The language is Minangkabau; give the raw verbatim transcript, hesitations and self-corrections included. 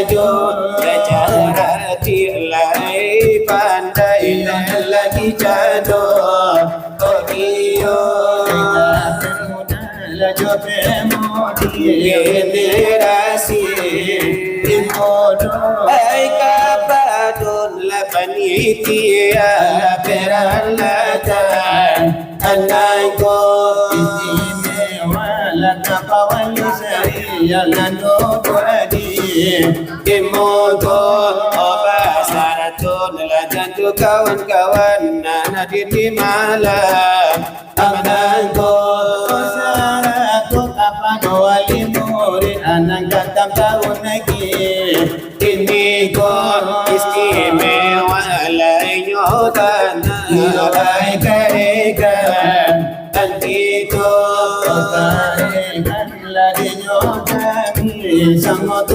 Jo, bacaratik lai pandai, nan lagi cado, oh iyo. Lajo pemudi generasi mudo. Ai kapadun lah panitia peralatan. Anai ko istimewa lah kapawali sarialan nobadi. Kimoto oba saratun lah jantu kawan-kawan nan hadir di malam. Anai ko saratun kapado wali murid anak gatang tahun lagi. Kini ko istimewa lai nyo tanah lai karekan. Nanti ko karekan lai nyo kami samo tu